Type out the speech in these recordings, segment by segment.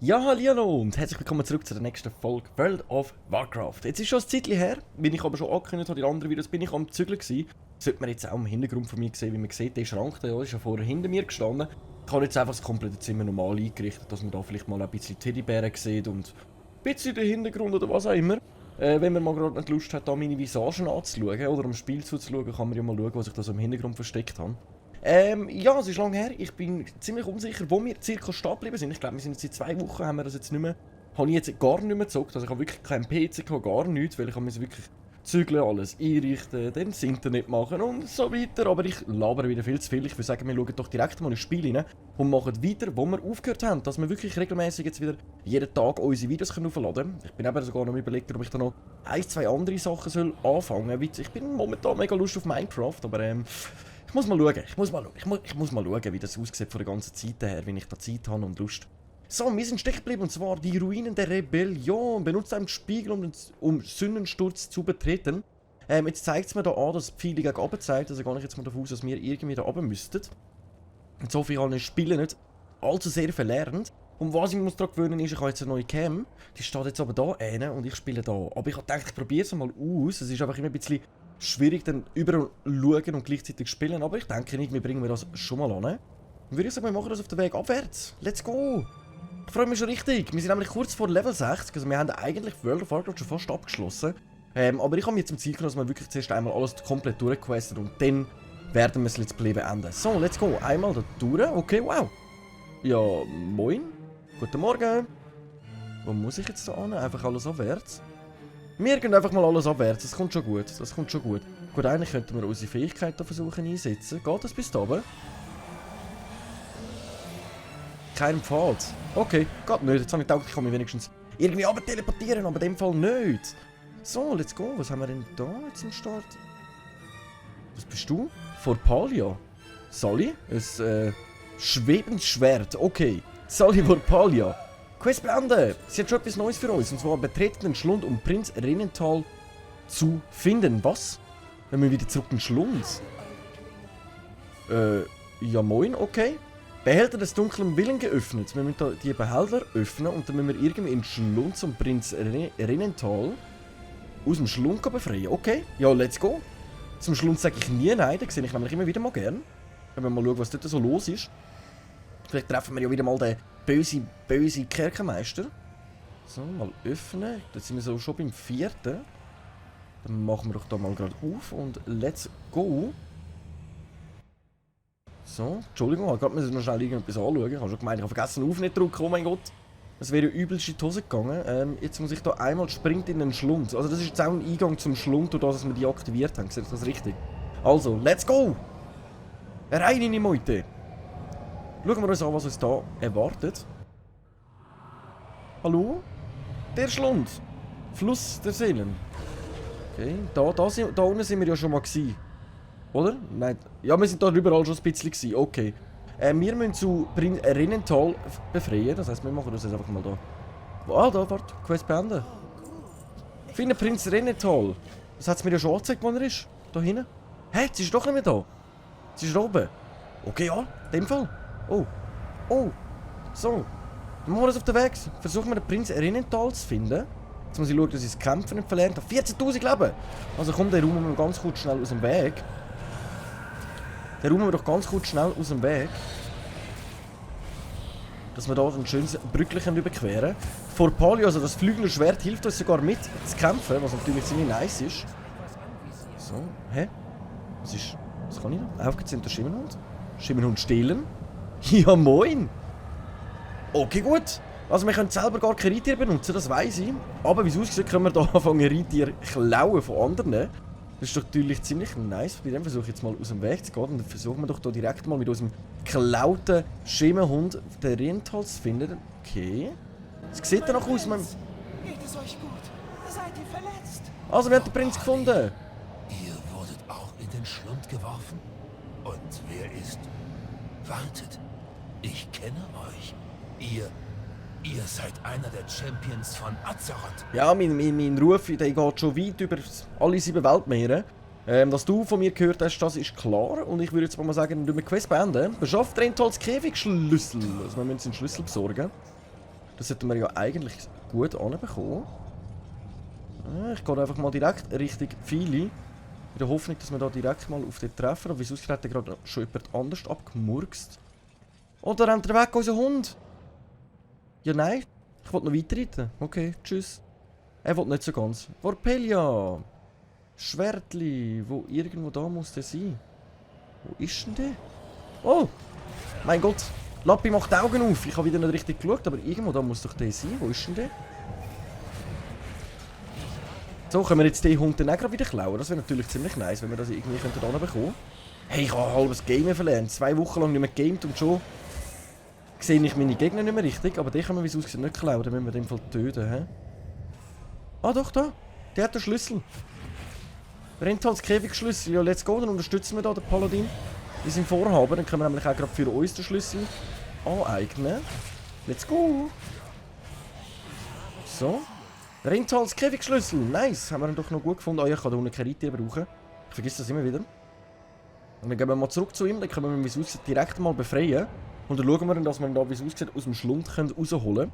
Ja, hallo und herzlich willkommen zurück zu der nächsten Folge World of Warcraft. Jetzt ist schon ein Zeitchen her, wie ich aber schon angekündigt habe in anderen Videos, bin ich am Zügeln gewesen. Das sollte man jetzt auch im Hintergrund von mir sehen, wie man sieht, der Schrank, der ist ja vorher hinter mir gestanden. Ich habe jetzt einfach das komplette Zimmer normal eingerichtet, dass man da vielleicht mal ein bisschen Teddybären sieht und ein bisschen den Hintergrund oder was auch immer. Wenn man mal gerade nicht Lust hat, da meine Visagen anzuschauen oder am Spiel zuzuschauen, kann man ja mal schauen, was ich da so im Hintergrund versteckt habe. Ja, es ist lange her. Ich bin ziemlich unsicher, wo wir circa stehen geblieben sind. Ich glaube, wir sind jetzt seit 2 Wochen, haben wir das jetzt nicht mehr, habe ich jetzt gar nicht mehr gezockt. Also ich habe wirklich keinen PC gehabt, gar nichts, weil ich muss wirklich zügeln, alles einrichten, dann das Internet machen und so weiter. Aber ich labere wieder viel zu viel. Ich würde sagen, wir schauen doch direkt mal ins Spiel rein und machen weiter, wo wir aufgehört haben. Dass wir wirklich regelmäßig jetzt wieder jeden Tag unsere Videos aufladen können. Ich bin eben sogar noch überlegt, ob ich da noch 1, 2 andere Sachen soll anfangen soll. Ich bin momentan mega Lust auf Minecraft, aber ich muss mal schauen, ich muss mal schauen, wie das aussieht von der ganzen Zeit her, wenn ich da Zeit habe und Lust. So, wir sind stecken geblieben, und zwar die Ruinen der Rebellion. Benutzt einen Spiegel, um Sündensturz zu betreten. Jetzt zeigt es mir da an, dass die Pfeile gegen oben zeigt, also gehe ich jetzt mal davon aus, dass wir irgendwie da oben müssten. Und so viel habe ich Spiele nicht allzu sehr verlernt. Und was ich muss daran gewöhnen ist, ich habe jetzt eine neue Cam, die steht jetzt aber da rein und ich spiele da. Aber ich habe gedacht, ich probiere es mal aus, es ist einfach immer ein bisschen schwierig, dann überall schauen und gleichzeitig spielen, aber ich denke nicht, wir bringen das schon mal an. Dann würde ich sagen, wir machen das auf dem Weg abwärts. Let's go! Ich freue mich schon richtig. Wir sind nämlich kurz vor Level 60, also wir haben eigentlich World of Warcraft schon fast abgeschlossen. Aber ich habe mir zum Ziel genommen, dass wir wirklich zuerst einmal alles komplett durchquesten und dann werden wir das Let's Play beenden. So, let's go. Einmal da durch. Okay, wow. Ja, moin. Guten Morgen. Wo muss ich jetzt da hin? Einfach alles abwärts? Wir gehen einfach mal alles abwärts, das kommt schon gut, das kommt schon gut. Gut, eigentlich könnten wir unsere Fähigkeiten versuchen einsetzen. Geht das bis da oben? Kein Pfad. Okay, geht nicht. Jetzt habe ich gedacht, ich kann mich wenigstens irgendwie runter teleportieren, aber in dem Fall nicht. So, let's go. Was haben wir denn da jetzt am Start? Was bist du? Vorpalia. Sally? Ein schwebendes Schwert. Okay. Sally Vorpalia. Quest beenden! Sie hat schon etwas Neues für uns, und zwar betreten den Schlund, um Prinz Renenthal zu finden. Was? Wenn wir wieder zurück in den Schlund? Ja moin, okay. Behälter des dunklen Willen geöffnet. Wir müssen da die Behälter öffnen und dann müssen wir irgendwie in den Schlund zum Prinz Renenthal aus dem Schlund befreien. Okay, ja, let's go. Zum Schlund sage ich nie nein, da sehe ich nämlich immer wieder mal gern. Wenn wir mal schauen, was dort so los ist. Vielleicht treffen wir ja wieder mal den böse Kerkermeister. So, mal öffnen. Jetzt sind wir so schon beim 4. Dann machen wir doch da mal gerade auf und let's go. So, Entschuldigung, ich muss noch schnell irgendetwas anschauen. Ich habe schon gemeint, ich habe vergessen, auf nicht drücken, oh mein Gott. Das wäre ja übelst in die Hose gegangen. Jetzt muss ich da einmal springt in den Schlund. Also das ist jetzt auch ein Eingang zum Schlund, durch das, dass wir die aktiviert haben. Seht ihr das richtig? Also, let's go! Rein in die Meute! Schauen wir uns an, was uns da erwartet. Hallo? Der Schlund. Fluss der Seelen. Okay, da unten sind wir ja schon mal gewesen. Oder? Nein. Ja, wir sind da überall schon ein bisschen gewesen. Okay. Wir müssen zu Prinz Renenthal befreien. Das heisst, wir machen das jetzt einfach mal da. Ah, da, warte. Quest beenden. Finde Prinz Renenthal. Das hat es mir ja schon angezeigt, wo er ist. Da hinten. Hä? Sie ist doch nicht mehr da. Sie ist da oben. Okay, ja. In dem Fall. Oh. Oh. So. Dann machen wir das auf den Weg. Versuchen wir den Prinz Renenthal zu finden. Jetzt muss ich schauen, dass ich das Kämpfen nicht verlernt habe. 14.000 Leben! Also komm, den räumen wir ganz kurz schnell aus dem Weg. Den räumen wir doch ganz kurz schnell aus dem Weg. Dass wir da ein schönes Brückchen überqueren. Vorpalia, also das fliegende Schwert, hilft uns sogar mit zu kämpfen, was natürlich ziemlich nice ist. So, hä? Was kann ich da? Aufgezähmter Schimmerhund? Schimmerhund stehlen? Ja, moin! Okay, gut. Also wir können selber gar kein Reittier benutzen, das weiss ich. Aber wie es aussieht, können wir da anfangen Reittier klauen von anderen. Das ist doch natürlich ziemlich nice. Bei dem versuche ich jetzt mal aus dem Weg zu gehen. Und dann versuchen wir doch da direkt mal mit unserem geklauten Schimmerhund den Renenthal zu finden. Okay. Es sieht danach aus, man... Geht es euch gut? Seid ihr verletzt? Also, wir haben den Prinz gefunden. Ihr wurdet auch in den Schlund geworfen? Und wer ist? Wartet, ich kenne euch. Ihr Ihr seid einer der Champions von Azeroth. Ja, mein Ruf, der geht schon weit über alle 7 Weltmeere. Dass du von mir gehört hast, das ist klar. Und ich würde jetzt mal sagen, du mit Quest beenden. Beschafft Rentals Käfigschlüssel. Also wir müssen einen Schlüssel besorgen. Das sollten wir ja eigentlich gut anbekommen. Ich gehe einfach mal direkt Richtung Fili. In der Hoffnung, dass wir da direkt mal auf den treffen. Aber wieso hat der gerade schon jemand anders abgemurkst? Oh, da rennt er weg, unser Hund. Ja, nein. Ich wollte noch weiterreiten. Okay, tschüss. Er will nicht so ganz. Vorpelia. Schwertli. Wo irgendwo da muss der sein. Wo ist denn der? Oh! Mein Gott. Lappi macht die Augen auf. Ich habe wieder nicht richtig geschaut, aber irgendwo da muss doch der sein. Wo ist denn der? So, können wir jetzt den Hund dann auch gerade wieder klauen? Das wäre natürlich ziemlich nice, wenn wir das irgendwie da bekommen. Hey, ich habe ein halbes Game verlernt. 2 Wochen lang nicht mehr gegamed und schon sehe ich meine Gegner nicht mehr richtig. Aber den können wir, wie es aussieht, nicht klauen. Dann müssen wir den Fall töten. He? Ah, doch, da. Der hat den Schlüssel. Rentals Käfigschlüssel. Ja, let's go. Dann unterstützen wir da den Paladin. Wir sind Vorhaben. Dann können wir nämlich auch gerade für uns den Schlüssel aneignen. Let's go. So. Rentals Käfigschlüssel. Nice. Haben wir ihn doch noch gut gefunden. Oh ja, ich kann da unten keine Reittiere brauchen. Ich vergesse das immer wieder. Und dann gehen wir mal zurück zu ihm. Dann können wir, wie es aussieht, direkt mal befreien. Und dann schauen wir dann, dass wir ihn da, wie es aussieht, aus dem Schlund rausholen können.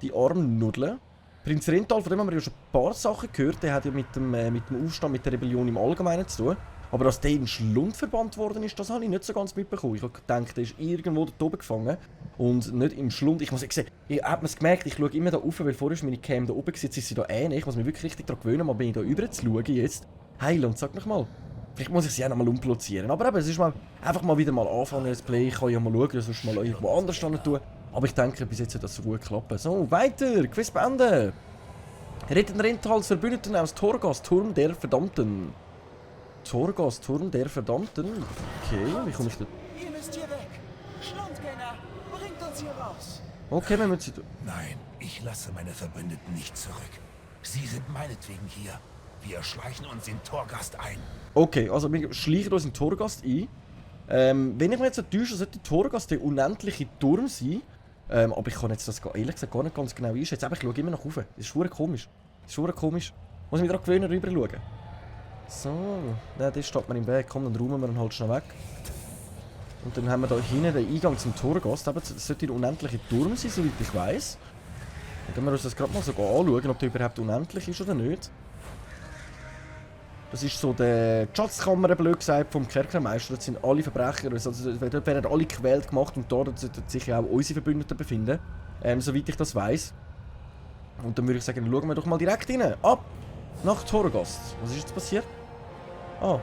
Die armen Nudeln. Prinz Rental, von dem haben wir ja schon ein paar Sachen gehört. Der hat ja mit dem Aufstand, mit der Rebellion im Allgemeinen zu tun. Aber dass der in den Schlund verbannt worden ist, das habe ich nicht so ganz mitbekommen. Ich habe gedacht, der ist irgendwo da oben gefangen. Und nicht im Schlund. Ich muss sagen, ich habe es gemerkt, ich schaue immer da rauf, weil vorher ist meine Cam da oben, jetzt ist sie da ähnlich. Ich muss mich wirklich richtig daran gewöhnen, mal bin ich da rüber zu schauen jetzt. Heiland, sag noch mal. Vielleicht muss ich sie auch noch mal umplatzieren. Aber eben, es ist mal einfach mal wieder mal anfangen, das Play. Ich kann ja mal schauen, sonst mal irgendwo anders tun. Aber ich denke, bis jetzt hat das so gut geklappt. So, weiter, Quiz beenden. Rettet den Rentals Verbündeten aus Torghast, Turm der Verdammten. Torghast, Turm der Verdammten. Okay, wie komme ich da? Ihr müsst hier weg. Schlundgänger, bringt uns hier raus. Okay, wir müssen... Nein, ich lasse meine Verbündeten nicht zurück. Sie sind meinetwegen hier. Wir schleichen uns in Torghast ein. Okay, also wir schleichen uns in Torghast ein. Wenn ich mir jetzt so täusche, sollte Torghast der unendliche Turm sein. Aber ich kann jetzt das ehrlich gesagt gar nicht ganz genau einschätzen. Aber ich schaue immer nach oben. Das ist schwer komisch. Das ist schwer komisch. Muss ich mich daran gewöhnen, rüber schauen. So, nein, das steht mir im Weg. Komm, dann räumen wir ihn halt schnell weg. Und dann haben wir da hinten den Eingang zum Torghast. Das sollte ein unendlicher Turm sein, soweit ich weiss. Dann können wir uns das gerade mal so anschauen, ob der überhaupt unendlich ist oder nicht. Das ist so der Schatzkammer, blöd gesagt, vom Kerkermeister. Das sind alle Verbrecher. Also, dort werden alle gequält gemacht und dort sollten sich ja auch unsere Verbündeten befinden. Soweit ich das weiss. Und dann würde ich sagen, schauen wir doch mal direkt rein. Ab nach Torghast. Was ist jetzt passiert? Ah.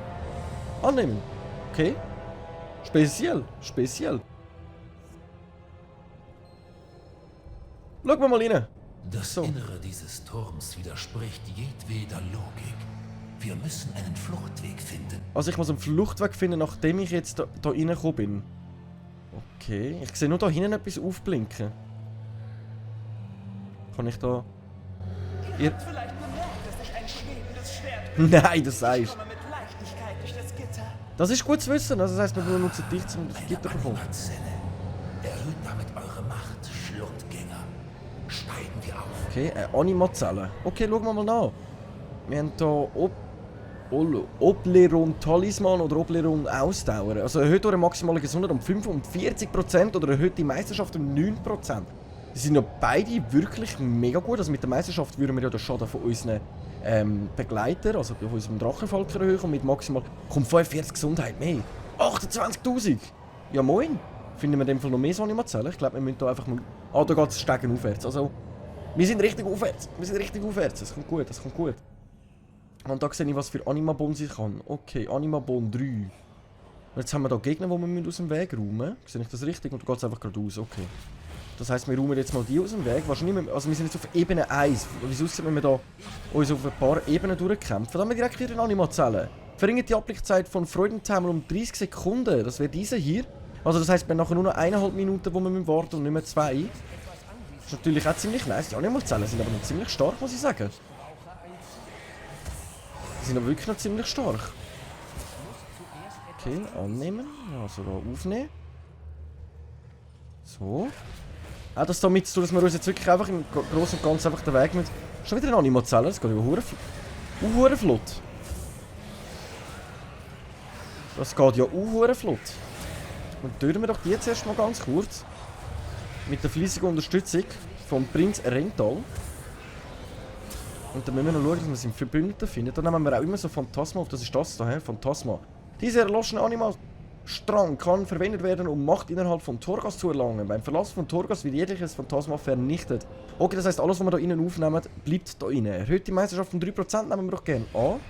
Annehmen. Okay. Speziell. Speziell. Schauen wir mal rein. Das Innere dieses Turms widerspricht jedweder Logik. Wir müssen einen Fluchtweg finden. Also ich muss einen Fluchtweg finden, nachdem ich jetzt da reingekommen bin. Okay, ich sehe nur da hinten etwas aufblinken. Kann ich da... Ihr habt vielleicht bemerkt, dass ich ein schwebendes Schwert bin. Nein, das sagst Ich komme mit Leichtigkeit durch das Gitter. Das ist gut zu wissen, also das heisst, wir benutzen dich zum Gitter bekommen. Animazelle. Erhöht damit eure Macht, Schlundgänger. Steigen wir auf. Okay, Animazelle. Okay, schauen wir mal nach. Wir haben hier Obleron Talisman oder Obleron Ausdauer. Also erhöht eure maximale Gesundheit um 45% oder erhöht die Meisterschaft um 9%. Die sind ja beide wirklich mega gut. Also mit der Meisterschaft würden wir ja den Schaden von unseren Begleitern, also von unserem Drachenfalk erhöhen und mit maximal kommt 45 Gesundheit mehr. 28'000! Ja moin! Finden wir in dem Fall noch mehr so Animazellen? Ich glaube, wir müssen da einfach mal... Ah, da geht es Stegen aufwärts. Also, wir sind richtig aufwärts. Wir sind richtig aufwärts. Das kommt gut, das kommt gut. Und da sehe ich, was für Animabons ich kann. Okay, Animabon 3. Und jetzt haben wir da Gegner, die wir aus dem Weg räumen müssen. Sehe ich das richtig? Und da geht es einfach geradeaus. Okay. Das heisst, wir räumen jetzt mal die aus dem Weg. Wahrscheinlich, also wir sind jetzt auf Ebene 1. Wieso müssen wir da uns auf ein paar Ebenen durchkämpfen? Dann haben wir direkt wieder eine Animazelle. Verringert die Abblickzeit von Freudentimer um 30 Sekunden. Das wäre diese hier. Also das heisst, wir haben nachher nur noch 1,5 Minuten, wo wir warten und nicht mehr 2. Das ist natürlich auch ziemlich nice. Die Animazellen sind aber noch ziemlich stark, muss ich sagen. Die sind aber wirklich noch ziemlich stark. Okay, annehmen. Also da aufnehmen. So. Auch das damit zu tun, dass wir uns jetzt wirklich einfach im Großen und Ganzen einfach den Weg mit... Schon wieder eine Animozelle, das geht ja hure flott. Das geht ja hure flott. Und töten wir doch die jetzt erstmal ganz kurz. Mit der fleissigen Unterstützung vom Prinz Rental. Und dann müssen wir noch schauen, dass wir seinen Verbündeten finden. Dann nehmen wir auch immer so Phantasma auf. Das ist das da, Phantasma. Dieser erloschene Animalstrang kann verwendet werden, um Macht innerhalb von Torghast zu erlangen. Beim Verlassen von Torghast wird jegliches Phantasma vernichtet. Okay, das heisst, alles, was wir da innen aufnehmen, bleibt da innen. Erhöht die Meisterschaft um 3%, nehmen wir doch gerne an.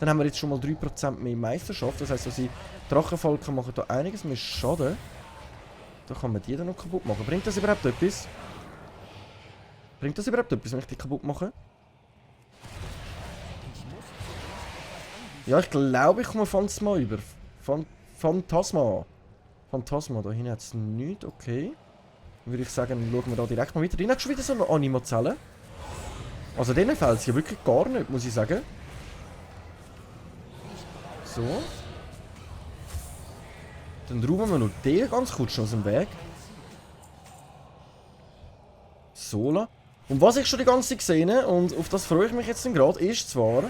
Dann haben wir jetzt schon mal 3% mehr Meisterschaft. Das heisst, unsere Drachenfalken machen da einiges mehr Schaden. Da kann man die dann noch kaputt machen. Bringt das überhaupt etwas? Bringt das überhaupt etwas, wenn ich die kaputt mache? Ja, ich glaube, ich komme Phantasma über. Phantasma. Phantasma, da hinten hat es nichts, okay. Dann würde ich sagen, schauen wir da direkt mal weiter. Da hat schon wieder so eine Animozelle. Also denen fehlt es ja wirklich gar nicht, muss ich sagen. So. Dann räumen wir noch den ganz kurz aus dem Weg. So. Und was ich schon die ganze Zeit gesehen habe, und auf das freue ich mich jetzt gerade, ist zwar,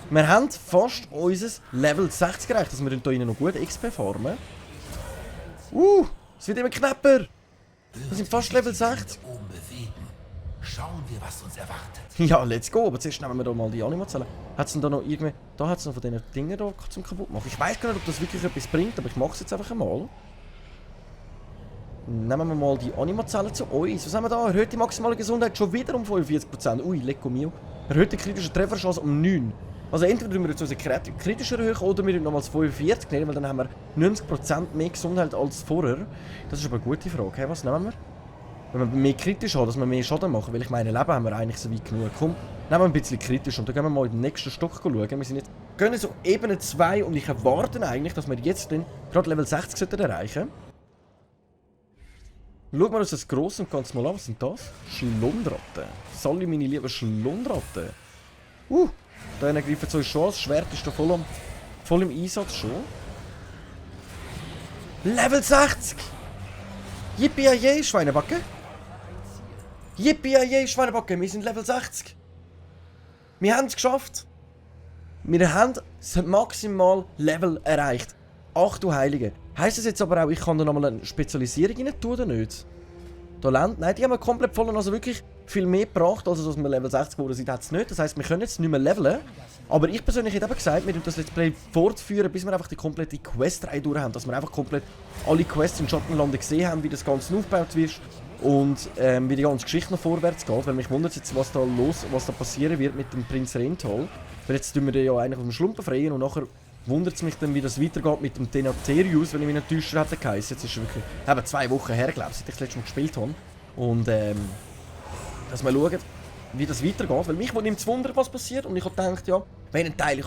wir haben fast unser Level 60 erreicht, dass wir hier innen noch gut XP farmen. Es wird immer knapper. Wir sind fast Level 60. Schauen wir, was uns erwartet. Ja, let's go. Aber zuerst nehmen wir da mal die Animozellen. Hat es denn da noch irgendwie... Da hat es noch von diesen Dingen da zum kaputt machen. Ich weiß gar nicht, ob das wirklich etwas bringt, aber ich mache es jetzt einfach einmal. Nehmen wir mal die Animozellen zu uns. Was haben wir da? Erhöhte maximale Gesundheit schon wieder um 45%. Ui, lecko mio. Erhöhte kritische Trefferchance um 9. Also entweder tun wir jetzt unsere kritische erhöhen oder wir nochmals 45 nehmen, weil dann haben wir 90% mehr Gesundheit als vorher. Das ist aber eine gute Frage. Hey, was nehmen wir? Wenn wir mehr kritisch haben, dass wir mehr Schaden machen, weil ich meine, Leben haben wir eigentlich so weit genug. Komm, nehmen wir ein bisschen kritisch und dann gehen wir mal in den nächsten Stock schauen. Wir sind jetzt, gehen so Ebene 2 und ich erwarte eigentlich, dass wir jetzt dann gerade Level 60 erreichen. Schauen wir uns das Grosse und ganz mal an. Was sind das? Schlundratten. Sally, meine lieben Schlundratten. Da greifen sie uns schon an. Das Schwert ist da voll im Einsatz schon. Level 60! Yippie-yay, Schweinebacke! Yippie-yay, Schweinebacke! Wir sind Level 60! Wir haben es geschafft! Wir haben das maximal Level erreicht. Ach du Heilige! Heisst das jetzt aber auch, ich kann da nochmal eine Spezialisierung rein tun oder nicht? Talent? Nein, die haben wir komplett voll, also wirklich viel mehr gebracht, als dass wir Level 60 geworden sind, hat es nicht. Das heisst, wir können jetzt nicht mehr leveln. Aber ich persönlich hätte eben gesagt, wir das Let's Play fortführen, bis wir einfach die komplette Quest-Reihe durch haben. Dass wir einfach komplett alle Quests in Schattenlande gesehen haben, wie das Ganze aufgebaut wird. Und wie die ganze Geschichte noch vorwärts geht. Weil mich wundert jetzt, was da passieren wird mit dem Prinz Rental. Weil jetzt tun wir den ja eigentlich auf dem Schlumpen freien und nachher wundert es mich dann, wie das weitergeht mit dem Denaterius, wenn ich mich nicht täusche, hätte geheißen. Jetzt ist es wirklich 2 Wochen her, glaube ich, seit ich das letzte Mal gespielt habe. Und dass wir schauen, wie das weitergeht. Weil mich nimmt es Wunder, was passiert. Und ich habe gedacht, ja, wenn teile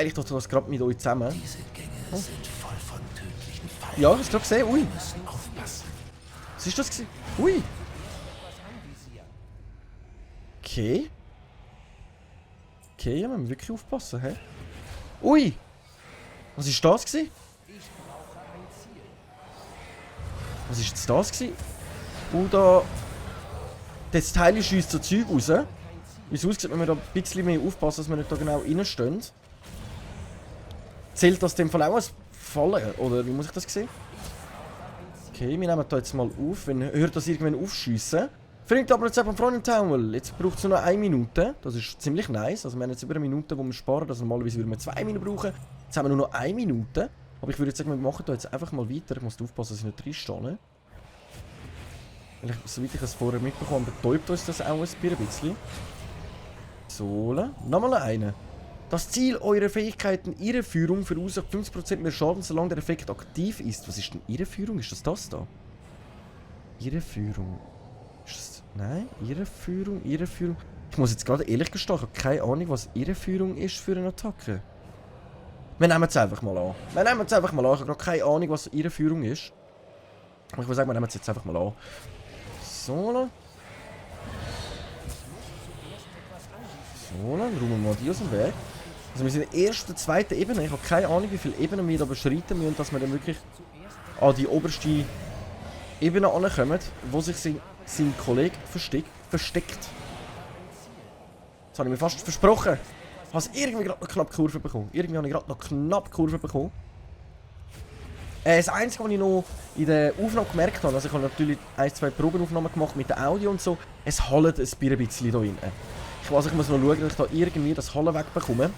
ich doch das gerade mit euch zusammen. Diese Gänge sind voll von tödlichen Fallen. Ja, ich habe es gerade gesehen. Ui. Wir müssen aufpassen. Was ist das gewesen? Ui. Okay. Okay, ja, wir müssen wirklich aufpassen, hä? Ui. Was ist das gewesen? Was ist jetzt das gewesen? Da... Das Teil schießt so Zeug raus. Wie es aussieht, wenn wir da ein bisschen mehr aufpassen, dass wir nicht da genau reinstehen. Zählt das in dem Fall auch als Fallen? Oder wie muss ich das sehen? Okay, wir nehmen da jetzt mal auf. Wenn hört das irgendwann aufschiessen. Verlinkt aber jetzt beim Freund Town. Jetzt braucht es nur noch 1 Minute. Das ist ziemlich nice. Also wir haben jetzt über eine Minute, die wir sparen. Also normalerweise würden wir 2 Minuten brauchen. Jetzt haben wir nur noch 1 Minute. Aber ich würde jetzt sagen, wir machen da jetzt einfach mal weiter. Ich muss aufpassen, dass ich nicht reinstehe. Soweit ich es vorher mitbekomme, betäubt uns das auch ein bisschen. So, nochmal eine. Das Ziel eurer Fähigkeiten, Irreführung, verursacht 50% mehr Schaden, solange der Effekt aktiv ist. Was ist denn Irreführung? Ist das da? Irreführung. Ist das... Nein, Irreführung. Ich muss jetzt gerade ehrlich gestehen, ich habe keine Ahnung, was Irreführung ist für eine Attacke. Wir nehmen es einfach mal an. Ich habe gerade keine Ahnung, was Irreführung ist. Aber ich würde sagen, wir nehmen es jetzt einfach mal an. So, dann räumen wir mal die aus dem Weg. Also wir sind in der ersten, zweiten Ebene. Ich habe keine Ahnung, wie viele Ebenen wir da beschreiten müssen, dass wir dann wirklich an die oberste Ebene ankommen, wo sich seinen Kollegen versteckt. Das habe ich mir fast versprochen. Ich habe es irgendwie gerade noch knapp Kurve bekommen. Irgendwie habe ich gerade noch knapp Kurve bekommen. Das Einzige, was ich noch in der Aufnahme gemerkt habe, also ich habe natürlich 1-2 Probenaufnahmen gemacht mit dem Audio und so, es hallt ein bisschen da hinten. Ich muss noch schauen, dass ich da irgendwie das Hallen wegbekomme.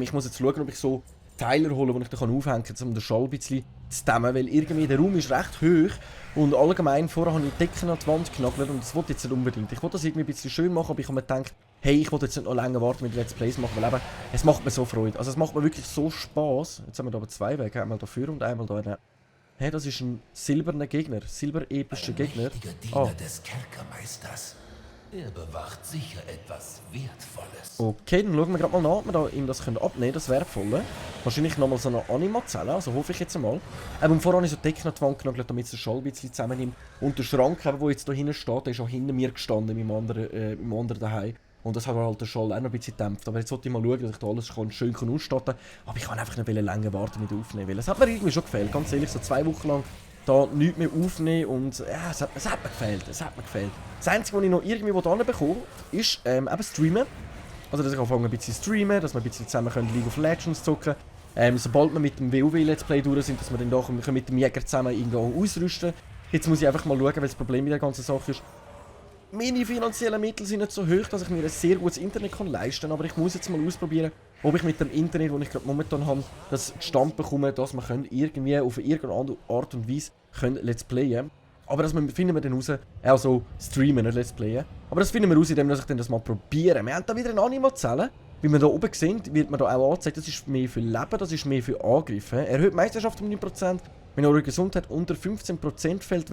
Ich muss jetzt schauen, ob ich so Teiler hole, die ich da aufhängen kann, um den Schall ein bisschen zu dämmen, weil irgendwie der Raum ist recht hoch und allgemein vorher habe ich die Decken an die Wand genagelt und das wollte ich jetzt nicht unbedingt. Ich wollte das irgendwie ein bisschen schön machen, aber ich habe mir gedacht, hey, ich wollte jetzt nicht noch länger warten mit Let's Plays machen, weil eben, es macht mir so Freude. Also es macht mir wirklich so Spaß. Jetzt haben wir da aber zwei Wege, einmal dafür und einmal da. Hey, das ist ein silberner Gegner, silberepischer Gegner. Diener des Kerkermeisters. Er bewacht sicher etwas Wertvolles. Okay, dann schauen wir gerade mal nach, ob wir da ihm das abnehmen können, das Wertvolle. Wahrscheinlich nochmal so eine Anima-Zelle, also hoffe ich jetzt mal. Und vorher habe ich so die Decke an die Wand genagelt, damit es den Schall ein bisschen zusammennimmt. Und der Schrank, der jetzt hier hinten steht, der ist auch hinter mir gestanden, im anderen daheim. Und das hat halt den Schall auch noch ein bisschen gedämpft. Aber jetzt wollte ich mal schauen, dass ich da alles schön ausstatten kann. Aber ich kann einfach nicht länger warten mit Aufnehmen, weil es hat mir irgendwie schon gefehlt. Ganz ehrlich, so 2 Wochen lang da nichts mehr aufnehmen und ja, es hat mir gefehlt, Das Einzige, was ich noch irgendwie bekomme, ist eben streamen. Also dass ich anfange ein bisschen zu streamen, dass wir ein bisschen zusammen League of Legends zocken können. Sobald wir mit dem WoW Let's Play durch sind, dass wir dann da mit dem Jäger zusammen irgendwo ausrüsten. Jetzt muss ich einfach mal schauen, weil das Problem mit der ganzen Sache ist, meine finanziellen Mittel sind nicht so hoch, dass ich mir ein sehr gutes Internet leisten kann, aber ich muss jetzt mal ausprobieren, ob ich mit dem Internet, das ich gerade momentan habe, das zustande bekomme, dass wir irgendwie auf irgendeine Art und Weise Let's Playen. Aber das finden wir dann raus, also streamen, nicht Let's Playen. Aber das finden wir raus, indem ich dann das mal probiere. Wir haben da wieder eine Anima-Zelle. Wie wir da oben sehen, wird man da auch angezeigt, das ist mehr für Leben, das ist mehr für Angriffe. Erhöht Meisterschaft um 9%, wenn eure Gesundheit unter 15% fällt,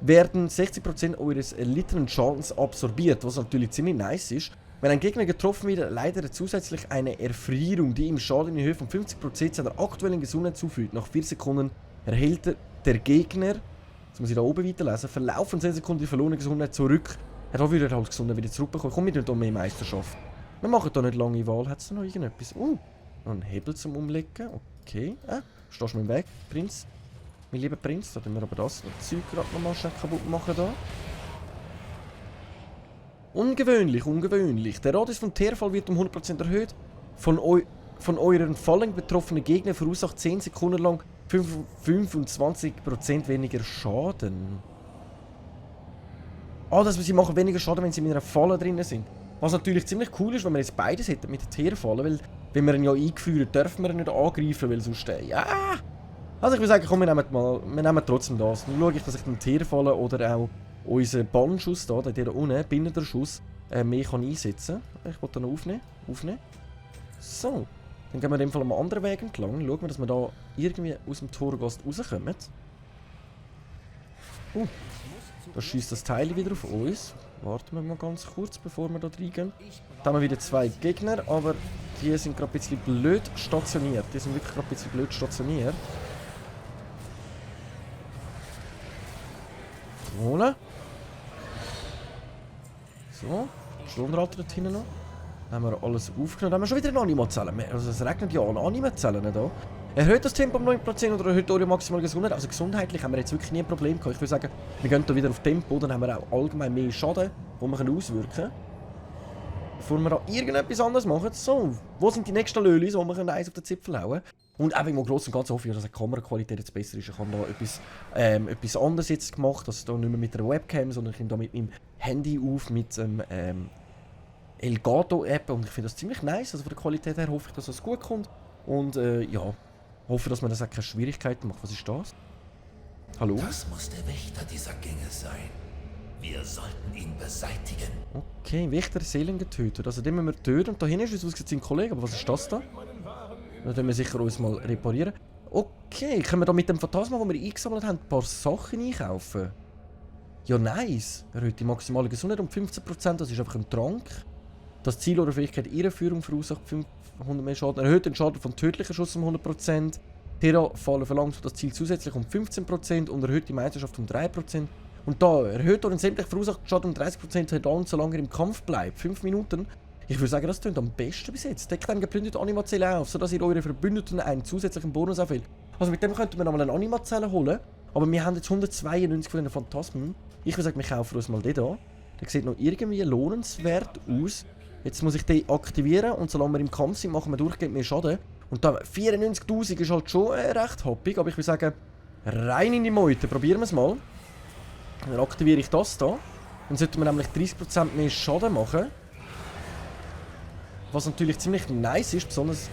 werden 60% eures erlittenen Schadens absorbiert, was natürlich ziemlich nice ist. Wenn ein Gegner getroffen wird, leidet er zusätzlich eine Erfrierung, die ihm Schaden in Höhe von 50% seiner aktuellen Gesundheit zufügt. Nach 4 Sekunden erhält der Gegner, jetzt muss ich da oben weiterlesen, Verlauf von 10 Sekunden die verlorene Gesundheit zurück. Er hat wieder halt Gesundheit wieder zurückbekommen. Komm mit nicht um mehr Meisterschaft. Wir machen da nicht lange Wahl. Hat es noch irgendetwas? Noch einen Hebel zum Umlegen. Okay. Stehst du mir im Weg, Prinz? Mein lieber Prinz, da tun wir aber das Zeug gerade nochmal schnell kaputt machen da. Ungewöhnlich. Der Radius vom Teerfall wird um 100% erhöht. Von euren Fallen betroffenen Gegnern verursacht 10 Sekunden lang 25% weniger Schaden. Dass sie machen weniger Schaden, wenn sie mit einer Falle drin sind. Was natürlich ziemlich cool ist, wenn wir jetzt beides hätten mit der Teerfalle, weil wenn wir ihn ja eingeführt, dürfen wir ihn nicht angreifen, weil sonst ja. Also ich würde sagen, komm, wir nehmen trotzdem das. Dann schaue ich, dass ich den Teerfalle oder auch unseren Ballenschuss da, der unten, bindender Schuss, mehr kann einsetzen kann. Ich wollte den noch aufnehmen. So, dann gehen wir in dem Fall einen anderen Weg entlang. Schauen wir, dass wir da irgendwie aus dem Torgast rauskommen. Da schießt das Teil wieder auf uns. Warten wir mal ganz kurz, bevor wir da reingehen. Da haben wir wieder 2 Gegner, aber die sind gerade ein bisschen blöd stationiert. Holen. So, Schlundrater dort hinten noch. Dann haben wir alles aufgenommen. Dann haben wir schon wieder eine Anima-Zelle. Also es regnet ja an Anima-Zellen da. Erhöht das Tempo um 9% oder erhöht eure maximale Gesundheit. Also gesundheitlich haben wir jetzt wirklich nie ein Problem gehabt. Ich würde sagen, wir gehen hier wieder auf Tempo, dann haben wir auch allgemein mehr Schaden, den wir auswirken können. Bevor wir da irgendetwas anderes machen. So, wo sind die nächsten Lölis, wo wir eins auf den Zipfel hauen? Und einfach im Großen und Ganzen hoffe ich, dass die Kameraqualität jetzt besser ist. Ich habe da etwas anderes jetzt gemacht, also da nicht mehr mit der Webcam, sondern ich nehme da mit meinem Handy auf, mit dem Elgato-App und ich finde das ziemlich nice. Also von der Qualität her hoffe ich, dass das gut kommt. Und ja, hoffe, dass man das auch keine Schwierigkeiten macht. Was ist das? Hallo? Das muss der Wächter dieser Gänge sein. Wir sollten ihn beseitigen. Okay, Wächter Seelen getötet. Also den müssen wir töten. Und da hinten ist uns sein Kollege. Aber was ist das da? Da können wir sicher uns mal reparieren. Okay, können wir da mit dem Phantasma, das wir eingesammelt haben, ein paar Sachen einkaufen? Ja, nice. Erhöht die maximale Gesundheit um 15%. Das ist einfach ein Trank. Das Ziel oder Fähigkeit Irreführung verursacht 500 mehr Schaden. Erhöht den Schaden vom tödlichen Schuss um 100%. Terra-Falle verlangsamt das Ziel zusätzlich um 15% und erhöht die Meisterschaft um 3%. Und da erhöht euren sämtlichen verursachten Schaden um 30% dann, solange er im Kampf bleibt. 5 Minuten. Ich würde sagen, das klingt am besten bis jetzt. Deckt eine geplünderte Animazelle auf, sodass ihr eure Verbündeten einen zusätzlichen Bonus auffällt. Also mit dem könnten wir nochmal eine Animazelle holen. Aber wir haben jetzt 192 von den Phantasmen. Ich würde sagen, wir kaufen uns mal den hier. Der sieht noch irgendwie lohnenswert aus. Jetzt muss ich den aktivieren und solange wir im Kampf sind, machen wir durchgehend mehr Schaden. Und da 94'000 ist halt schon recht happig, aber ich würde sagen, rein in die Meute. Probieren wir es mal. Dann aktiviere ich das hier. Dann sollten wir nämlich 30% mehr Schaden machen. Was natürlich ziemlich nice ist, besonders...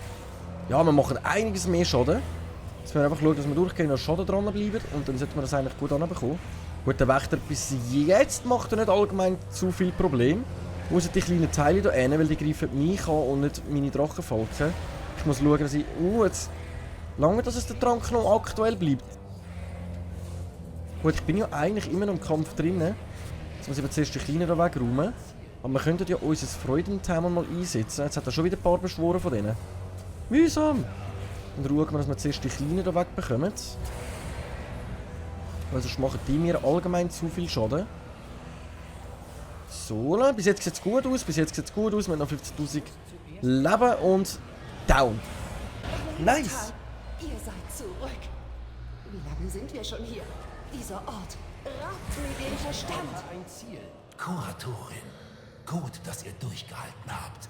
Ja, wir machen einiges mehr Schaden. Jetzt müssen wir einfach schauen, dass wir durchgehend noch Schaden dranbleiben. Und dann sollten wir das eigentlich gut anbekommen. Gut, der Wächter bis jetzt macht er nicht allgemein zu viel Problem. Außer die kleinen Teile hier hinten, weil die greifen mich an und nicht meine Drachenfalken. Ich muss schauen, dass ich... jetzt... Lange, dass es der Trank noch aktuell bleibt. Gut, ich bin ja eigentlich immer noch im Kampf drinnen. Jetzt muss ich aber zuerst die Kleinen hier wegräumen. Aber wir könnten ja unser Freudenthema mal einsetzen. Jetzt hat er schon wieder ein paar beschworen von denen. Mühsam! Dann schauen wir, dass wir zuerst die Kleinen hier wegbekommen. Weil sonst machen die mir allgemein zu viel Schaden. So, bis jetzt sieht es gut aus. Wir haben noch 50'000 Leben und down. Nice! Ihr seid zurück. Wie lange sind wir schon hier? Dieser Ort raubt mir den Verstand. Ein Ziel. Kuratorin, gut, dass ihr durchgehalten habt.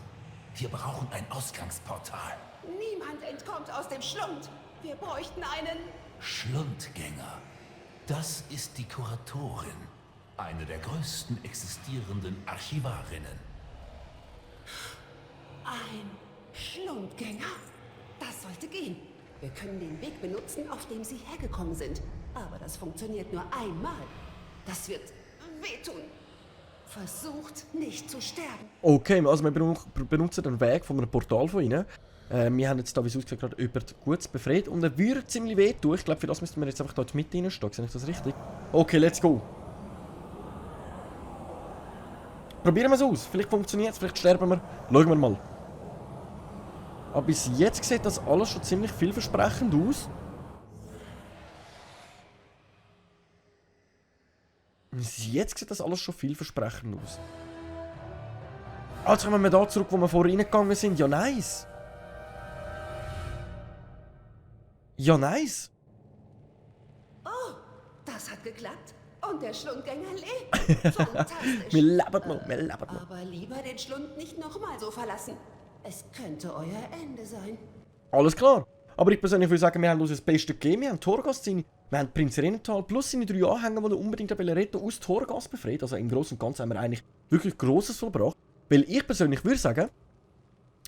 Wir brauchen ein Ausgangsportal. Niemand entkommt aus dem Schlund. Wir bräuchten einen... Schlundgänger. Das ist die Kuratorin. Eine der größten existierenden Archivarinnen. Ein Schlundgänger? Das sollte gehen. Wir können den Weg benutzen, auf dem sie hergekommen sind. Aber das funktioniert nur einmal. Das wird wehtun. Versucht, nicht zu sterben. Okay, also wir benutzen den Weg von einem Portal von ihnen. Wir haben jetzt da, wie es aussieht, gerade jemand Gutes befreit. Und er würde ziemlich wehtun. Ich glaube, für das müssten wir jetzt einfach da mit reinstehen. Sehe ich das richtig? Okay, let's go. Probieren wir es aus. Vielleicht funktioniert es, vielleicht sterben wir. Schauen wir mal. Aber bis jetzt sieht das alles schon ziemlich vielversprechend aus. Bis jetzt sieht das alles schon vielversprechend aus. Also kommen wir da zurück, wo wir vorher reingegangen sind. Ja, nice. Ja, nice. Oh, das hat geklappt. Und der Schlundgänger lebt. Fantastisch. Wir leben noch, wir leben noch. Aber lieber den Schlund nicht nochmal so verlassen. Es könnte euer Ende sein. Alles klar. Aber ich persönlich würde sagen, wir haben uns das Beste gegeben. Wir haben Torghast, wir haben Prinz Renenthal plus seine 3 Anhänger, die er unbedingt retten aus Torghast befreit. Also im Großen und Ganzen haben wir eigentlich wirklich Grosses vollbracht. Weil ich persönlich würde sagen,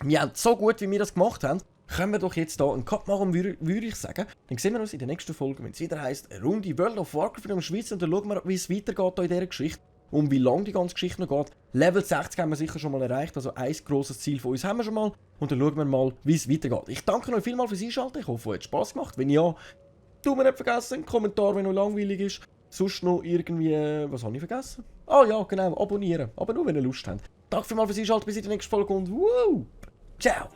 wir haben so gut, wie wir das gemacht haben, können wir doch jetzt hier einen Cut machen, würde ich sagen. Dann sehen wir uns in der nächsten Folge, wenn es wieder heisst, eine Runde World of Warcraft in der Schweiz. Und dann schauen wir, wie es weitergeht hier in dieser Geschichte. Und wie lange die ganze Geschichte noch geht. Level 60 haben wir sicher schon mal erreicht. Also ein grosses Ziel von uns haben wir schon mal. Und dann schauen wir mal, wie es weitergeht. Ich danke euch vielmals fürs Einschalten. Ich hoffe, es hat Spass gemacht. Wenn ja, tut mir nicht vergessen, einen Kommentar, wenn euch langweilig ist. Sonst noch irgendwie... was habe ich vergessen? Ah ja, genau, abonnieren. Aber nur, wenn ihr Lust habt. Danke vielmals fürs Einschalten. Bis in der nächsten Folge und wow! Ciao!